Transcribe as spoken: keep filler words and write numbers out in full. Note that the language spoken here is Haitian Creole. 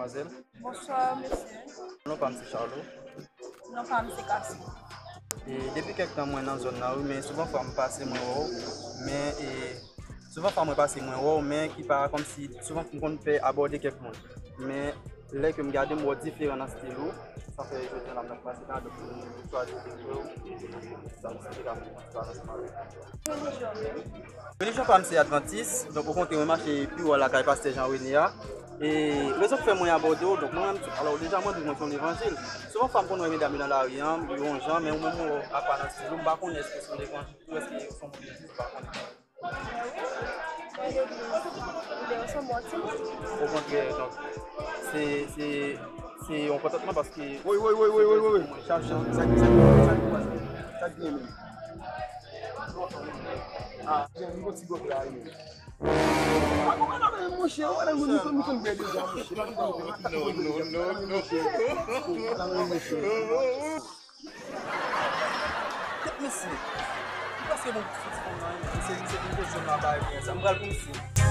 Madmwazèl. Bonswa, mesye. Non pa m se Charlot. Non pa m se Castro. E depi kèk tan mwen nan zòn nan, wi, men souvan fwa m pase, mwen wè w. Men, e, souvan fwa mwen pase, mwen wè w, men ki pa kòmsi souvan m konn pè abòde kèk moun. Men lè ke m gade, m wè w diferan nan stil ou. Sa fè jodi a la m t ap pase la, donk m chwazi vin wè w. Sa m santi la m konn pale ansanm avèk ou. Relijyon pa m se advantis, donk okontrè mwen mache pi wo lakay pastè Jean René a. E rezon k fè mwen abòde w, donk mwen menm, alò deja mwen di mwen se yon levanjil. Souvan fwa m konn wè medam yo nan lari an, yo yon jan, men ou menm ou apa nan stil ou, m pa konnen èske se yon levanjil ou èske se yon moun legliz, m pa konnen. Okontrè, donk, se, se, se yon kontantman paske. Woy, woy, woy, woy, woy, woy, woy. Chap, chap, sa, sa, sa, sa ki pase? Sa ki gen menm? Ah, jan, li gon ti gòt la, wi. Ah, non, non, non, monchè, ou wè nan moun, nou konn, nou konn bwè deja, monchè. Non, non, non, non. Tèt mesye. M panse bon pou soti konn nan, se, se pou kozyon nan bay byen sa. M pral pou misye.